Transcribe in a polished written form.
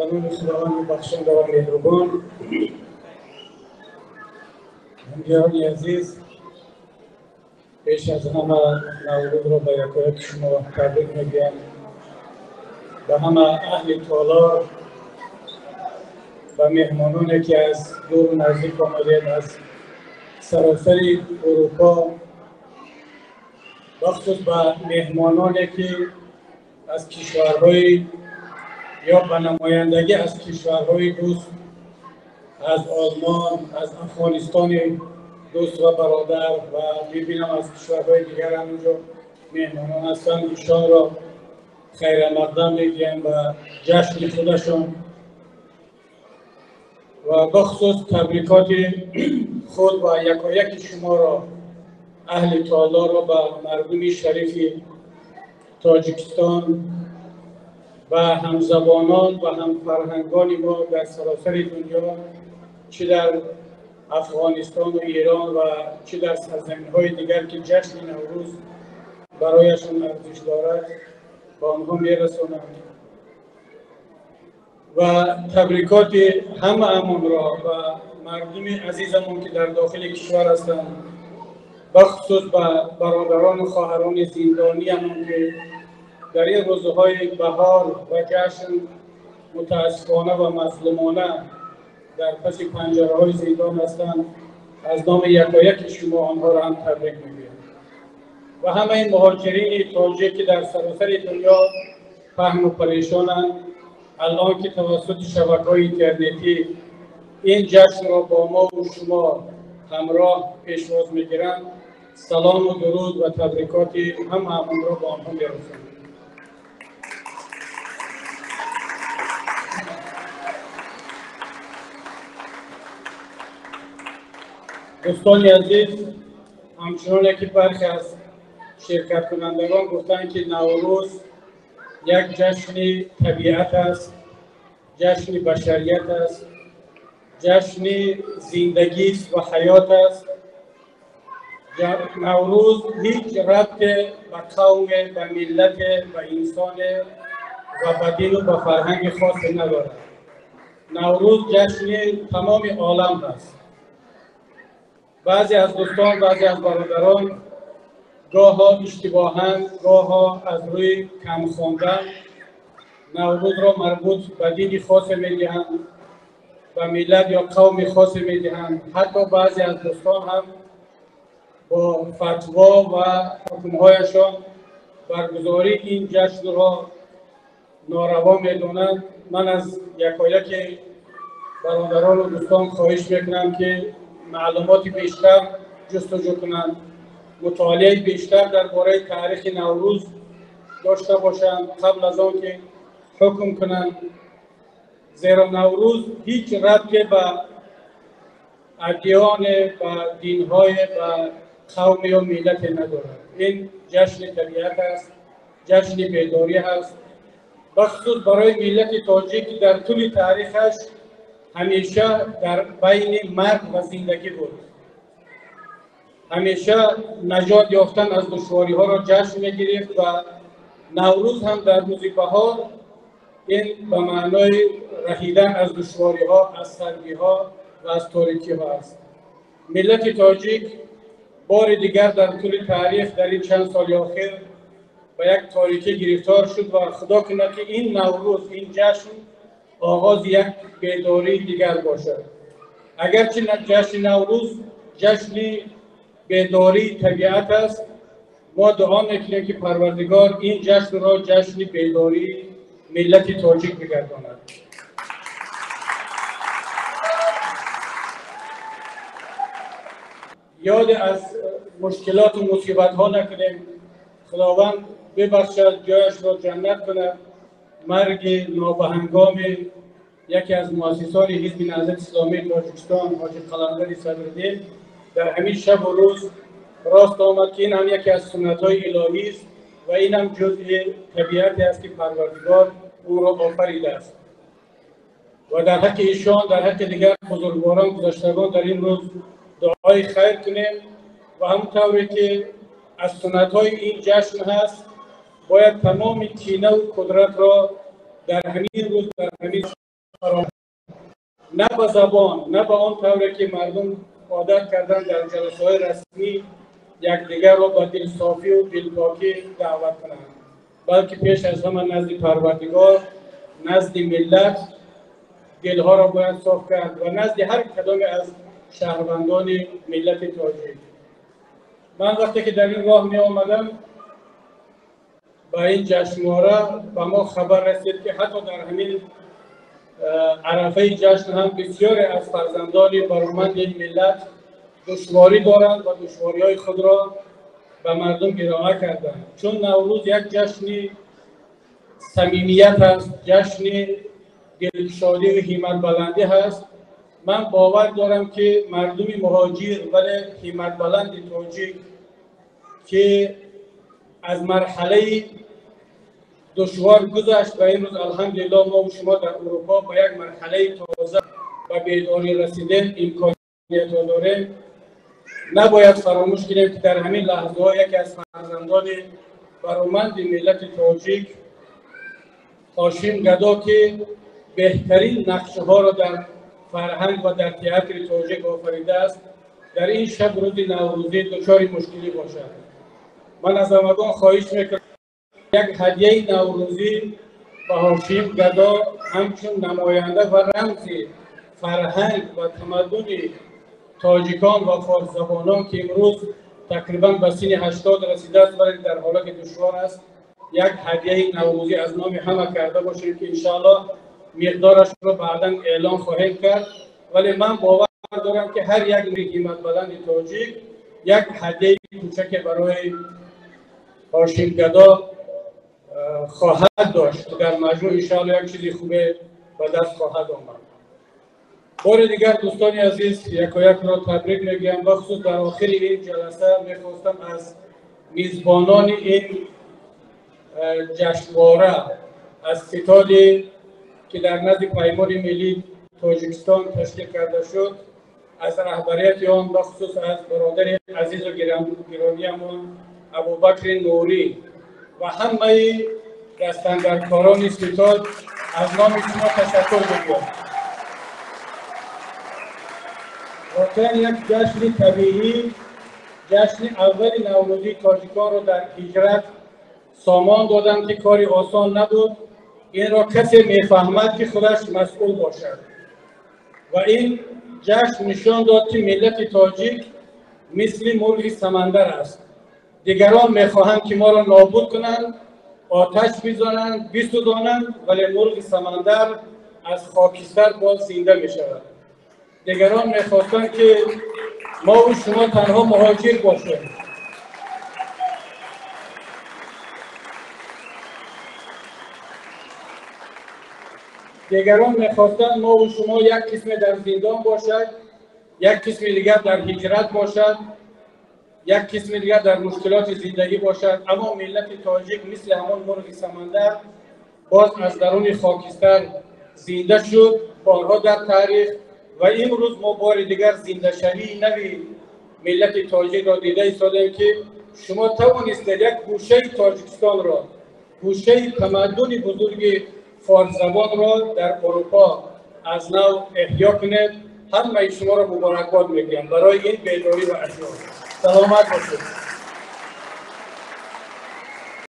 به نام خداوند بخشنده و مهربان. همگیان عزیز، پیش از همه نوروز را به یکایک شما تبریک میگویم، به همه اهل تالار و مهمانانی که از دور و نزدیک آمدید، از سراسر اروپا، بخصوص به مهمانانی که از کشورهای یا به نمایندگی از کشورهای دوست، از آلمان، از افغانستان دوست و برادر و میبینم از کشورهای دیگر هم اونجا مهمانان هستند، ایشان را خیر مقدم میگیم و جشن خودشان و بخصوص تبریکات خود و یکایک شما را، اهل تالار را، به مردم شریف تاجیکستان و همزبانان و همفرهنگان ما در سراسر دنیا، چه در افغانستان و ایران و چه در سرزمین‌های دیگر که جشن نوروز برایشان ارزش دارد، با آنها می‌رسانم و تبریکات همه امان را و مردم عزیزمان که در داخل کشور هستند، بخصوص به برادران و خواهران زندانی همان که در این روزهای بهار و جشن متاسفانه و مظلومانه در پس پنجره های زندان هستند، از نام یکایک شما آنها را هم تبریک میگویم و همه این مهاجرین تاجیک که در سراسر دنیا پهن و پریشانند، الان که توسط شبکه‌های اینترنتی این جشن را با ما و شما همراه پیشواز میگیرند، سلام و درود و تبریکات هم همان را با آنها میرسانم. دوستان عزیز، همچنان که برخی از شرکت کنندگان گفتند که نوروز یک جشن طبیعت است، جشن بشریت است، جشن زندگی است و حیات است. نوروز هیچ ربط به قوم، به ملت، به انسان و به دین و به فرهنگ خاص ندارد. نوروز جشن تمام عالم است. بعضی از دوستان، بعضی از برادران گاها اشتباهاً، گاها از روی کم خواندن نوروز را مربوط به دین خاص می‌دهند، به ملت یا قوم خاص می‌دهند. حتی بعضی از دوستان هم با فتوا و حکم‌هایشان برگزاری این جشن را ناروا می‌دانند. من از یکایک برادران و دوستان خواهش می‌کنم که معلومات بیشتر جستجو کنند، مطالعه بیشتر درباره تاریخ نوروز داشته باشند قبل از آن که حکم کنند، زیرا نوروز هیچ ربطی به ادیان، به دین‌های، به قوم یا ملت ندارد. این جشن طبیعت است، جشن بیداری است، بخصوص برای ملت تاجیک در طول تاریخش همیشه در بین مرگ و زندگی بود. همیشه نجات یافتن از دشواری ها را جشن می‌گرفت و نوروز هم در روز بهار این به معنای رهیدن از دشواری ها، از سردی ها و از تاریکی ها است. ملت تاجیک بار دیگر در طول تاریخ در این چند سال اخیر به یک تاریکی گرفتار شد و خدا کند که این نوروز، این جشن آغاز یک بیداری دیگر باشد. اگرچه جشن نوروز جشن بیداری طبیعت است، ما دعا میکنیم که پروردگار این جشن را جشن بیداری ملت تاجیک بگرداند. یاد از مشکلات و مصیبت ها نکنیم. خداوند ببخشد، جایش را جنت کند. مرگ نابهنگام یکی از مؤسسان حزب نهضت اسلامی تاجیکستان، حاجی قلندر صدرالدین، در همین شب و روز راست آمد که این هم یکی از سنت‌های الهی است و این هم جزء طبیعتی است که پروردگار او را آفریده است و در حق ایشان، در حق دیگر بزرگواران، گذشتگان در این روز دعای خیر کنیم و همونطوری که از سنت‌های این جشن هست باید تمام کینه و قدرت را در همین روز، در همین на ба забон, на ба он тавре ки мардум одат кардан дар ҷаласаҳои расмӣ якдигарро ба дилсофию дилпокӣ даъват кунанд, балки пеш аз ҳама назди Парвардигор, назди миллат дилҳоро бояд соф кард ва назди ҳар кадоме аз шаҳрвандони миллати тоҷик. Ман вақте ки дар ин роҳ меомадам ба ин ҷашнвора, ба мо хабар расид, ки ҳатто дар ҳамин арафаи ҷашн ҳам бисёре аз фарзандони бароманди ин миллат душворӣ доранд ва душвориҳои худро ба мардум ироа карданд. Чун Наврӯз як ҷашни самимият аст, ҷашни дилшодию ҳимматбаландӣ ҳаст, ман бовар дорам, ки мардуми муҳоҷир, вале ҳимматбаланди тоҷик, ки аз марҳалаи душвор гузашт ва имрӯз, алҳамдулиллоҳ, мо шумо дар Урупо ба як марҳалаи тоза ба бедорӣ расидем, имкониятҳо дорем, набояд фаромӯш кунем, ки дар ҳамин лаҳзаҳо яке аз фарзандони бароманди миллати тоҷик, Ҳошим Гадо, ки беҳтарин нақшҳоро дар фарҳанг ва дар театри тоҷик офаридааст, дар ин шаб рӯзи наврӯзӣ дучори мушкилӣ бошад. Ман аз ҳамагон хоҳиш мекунам, як ҳадияи наврӯзӣ ба Ҳошим Гадо ҳамчун намоянда ва рамзи фарҳанг ва тамаддуни тоҷикон ва форсзабонон, ки имрӯз тақрибан ба синни 80 расидааст, вале дар ҳолати душвор аст, як ҳадияи наврӯзӣ аз номи ҳама карда бошем, ки иншоаллоҳ миқдорашро баъдан эълон хоҳем кард. Вале ман бовар дорам, ки ҳар як ҳимматбаланди тоҷик як ҳадияи кӯчаке барои Ҳошим Гадо хоҳад дошт. Дар маҷмӯъ, иншоаллоҳ, як чизи хубе ба даст хоҳад омад. Бори дигар, дӯстони азиз, якоякро табрик мегӯям. Бахусус дар охири ин ҷаласа мехостам аз мизбонони ин ҷашнвора, аз ситоде ки дар назди Паймони миллии Тоҷикистон ташкил карда шуд, аз раҳбарияти он, бахусус аз бародари азизу гиромиямон Абубакри Нурӣ ва ҳамаи дастандаркорони ситод аз номи шумо ташаккур бигӯям. Воқеан, як ҷашни табиӣ, ҷашни аввали наврӯзии тоҷиконро дар ҳиҷрат сомон доданд, ки кори осон набуд. Инро касе мефаҳмад, ки худаш масъул бошад, ва ин ҷашн нишон дод, ки миллати тоҷик мисли мурғи самандар аст. Дигарон мехоҳанд, ки моро нобуд кунанд, оташ бизананд, бисӯзонанд, вале мурғи самандар аз хокистар боз зинда мешавад. Дигарон мехостанд, ки мову шумо танҳо муҳоҷир бошем. Дигарон мехостанд, мову шумо як қисме дар зиндон бошад, як қисми дигар дар ҳиҷрат бошад, як қисми дигар дар мушкилоти зиндагӣ бошад, аммо миллати тоҷик мисли ҳамон мурғи самандар боз аз даруни хокистар зинда шуд борҳо дар таърих. Ва имрӯз мо бори дигар зиндашавии нави миллати тоҷикро дида истодем, ки шумо тавонистед як гӯшаи Тоҷикистонро, гӯшаи тамаддуни бузурги форсзабонро дар Урупо аз нав эҳё кунед. Ҳамаи шуморо муборакбод мегӯям барои ин бедорӣ ва ашёр. Саломат бошед.